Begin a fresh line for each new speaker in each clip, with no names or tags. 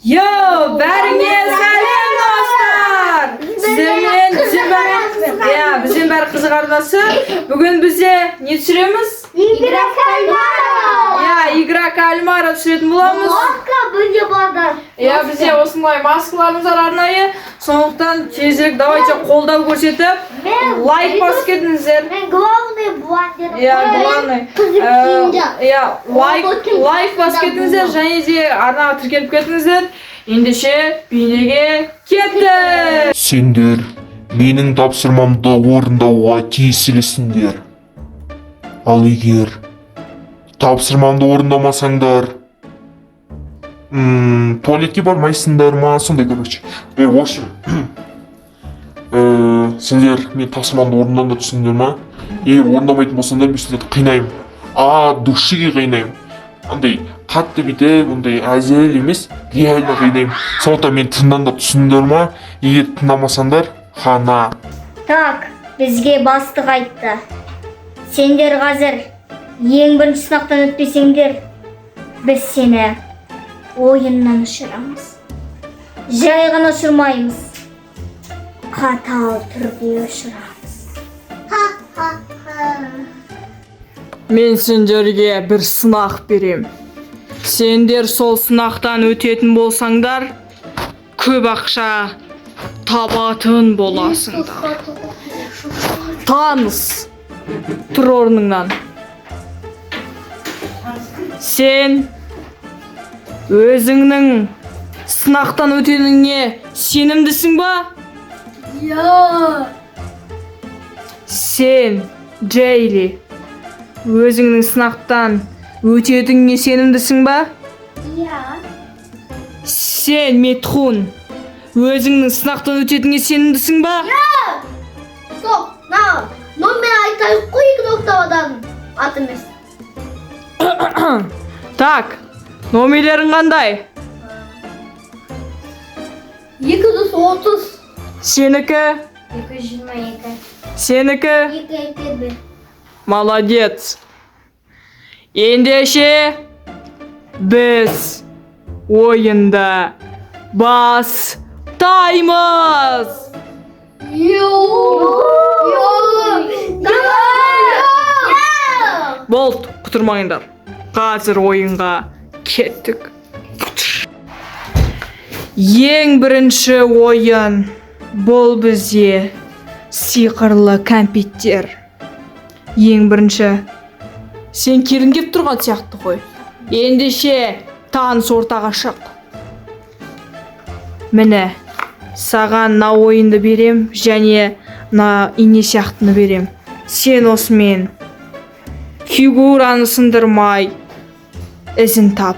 Йо, бәріңе сәлем, достар! Сіздермен Иә, бізбен бәрі қызық арнасы. Бүгін бізде не түсіреміз?
Игра в кальмара.
Иә, игра кальмара түсіретін боламыз.
Маска бізде болады.
Иә, бізде осындай маскаларымыз бар арнайы. Сондықтан тезірек давайте қолдау көрсетіп,
Мен
лайк басып кетіңіздер.
Мен главный блондин.
Иә, главный.
Қызық киімді.
Иә, лайк,
Ол
лайк басып кетіңіздер және де арнаға тіркеліп кетіңіздер. Ендеше бейнеге кеттік!
Сендер менің тапсырмамды орындауға тиесілісіңдер. Ал егер тапсырмамды орындамасаңдар, туалетке бармайсыңдар ма, сондай, короче. В общем, сендер менің тапсырмамды орындаңдар, түсіндіңдер ма? Егер орындамайтын болсаңдар, мен сендерді қинаймын. От души қинаймын. Андай қатты бүйтіп, ондай әзіл емес, реально қинаймын. Сондықтан мені тыңдаңдар, түсіндіңдер ма? Егер тыңдамасаңдар, хана.
Так, бізге бастық айтты. Сендер қазір ең бірінші сынақтан өтпесеңдер, біз сені ойыннан ұшырамыз. Жай ғана ұшырмаймыз. Қатал түрде ұшырамыз.
Ха-ха-ха.
Мен сендерге бір сынақ берем. Сендер сол сынақтан өтетін болсаңдар, көп ақша табатын боласыңдар. Таныс, тұр орныңнан. Сен өзіңнің сынақтан өтетініңе сенімдісің ба?
Я.
Сен, Джейли, өзіңнің сынақтан өтетініңе сенімдісің ба?
Я.
Сен, Метхун, өзіңнің сынақтан өтетініңе сенімдісің ба?
Стоп. На. Номер айтайық қой игроктардан. Ат емес.
Так, номерлерің қандай?
230.
Сенікі?
222.
Сенікі?
2 2 1.
Молодец. Ендеше біз ойынды бастаймыз.
Йо. Йо. Давай.
Болды, құтырмаңдар. Қазір ойынға кеттік. Ең бірінші ойын бұл бізде сиқырлы кәмпиттер. Ең бірінші сен келін кеп тұрған сияқты ғой. Ендеше таныс, ортаға шық. Міне, саған мына ойынды берем және мына ине сияқтыны берем. Сен осымен фигураны сындырмай ізін тап.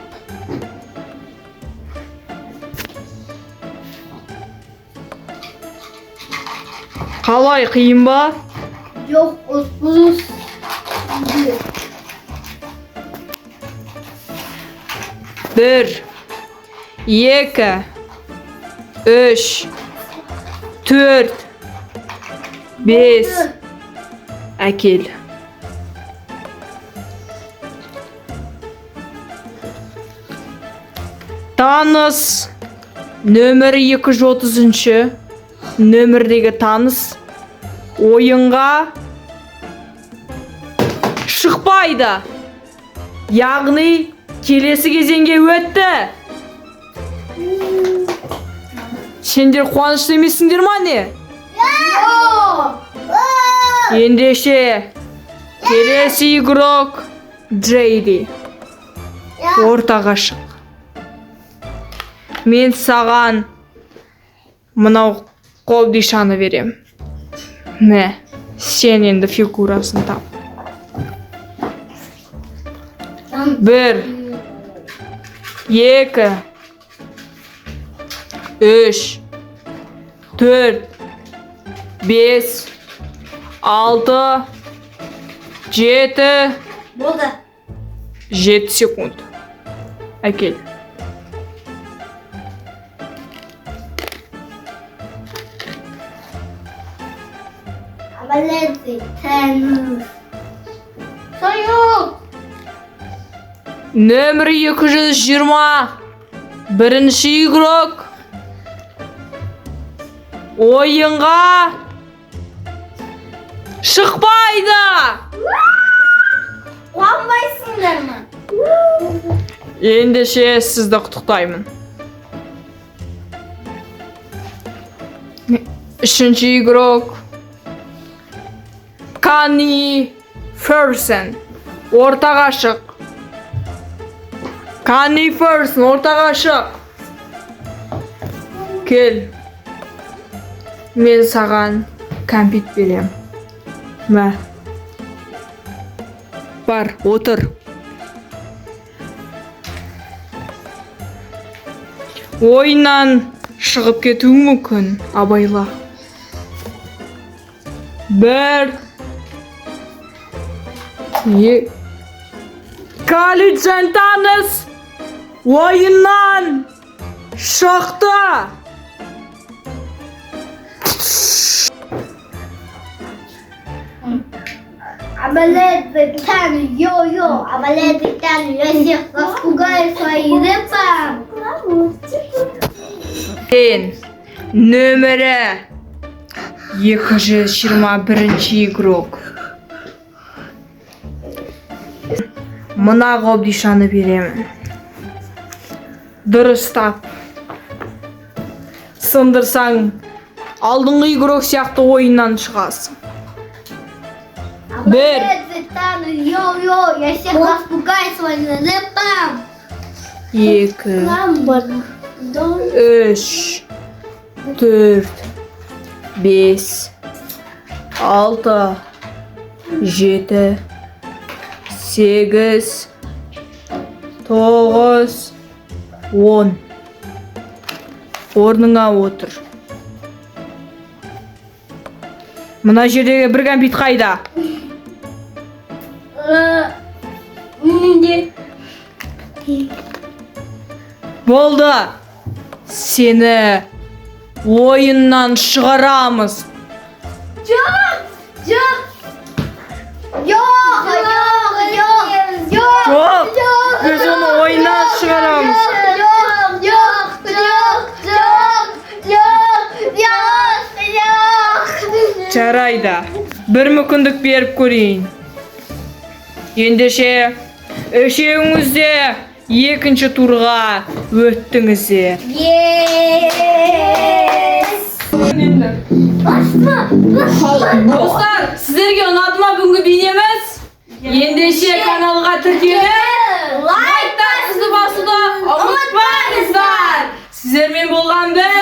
Қалай, қиын ба?
Жоқ, 30.
Бір, екі, үш, төрт, бес. Әкел. Таныс нөмірі 230 нөмірдегі таныс ойынға шықпайды. Яғни келесі кезеңге өтті. Сендер қуанышты емессіңдер ма, не? Ендеше келесі игрок Джейди. Ортаға шық. Мен саған мынау қобдишаны берем. Не, сен енді фигурасын тап. Бір, екі, үш, төрт, бес, алты, жеті,
Болды.
7 секунд. Әкел.
Молодцы. Таныс. Союз.
Нөмірі 221. Бірінші игрок ойынға шықпайды.
Қуанбайсыңдар ма?
Ендеше сізді құттықтаймын. Үшінші игрок Кани Ферсен. Ортаға шық. Кани Ферсен, ортаға шық. Кел. Мен саған кәмпит берем. Мә. Бар, отыр. Ойыннан шығып кетуі мүмкін, абайла. Бір. Калиджантанес ойыннан шықты.
Амалет бетан йо-йо, амалет бетан я всех распугаю своим рэпом.
Сен нөмірі 221 игрок. Мына қобдишаны беремін. Дұрыстап. Сындырсаң, алдыңғы игрок сияқты ойыннан шығасың. Бір.
Амалет бетан йо-йо, я всех распугаю своим рэпом.
Екі, үш, төрт, бес, алты, жеті, сегіз, тоғыз, 10. Орныңа отыр. Мына жердегі бір кәмпит қайда?
Менде.
Болды. Сені ойыннан шығарамыз.
Жоқ, жоқ. Жоқ, жоқ, жоқ, жоқ.
Жоқ, біз оны ойыннан шығарамыз.
Жоқ, жоқ, жоқ, жоқ, жоқ, жоқ, жоқ.
Жарайды. Бір мүмкіндік беріп көрейін. Ендеше, үшеуіңіз де екінші турға өттіңіздер.
Yes.
Достар, сіздерге ұнады ма бүгінгі бейнеміз? Ендеше каналға тіркеліп, лайктарыңызды басуды ұмытпаңыздар. Сіздермен болған біз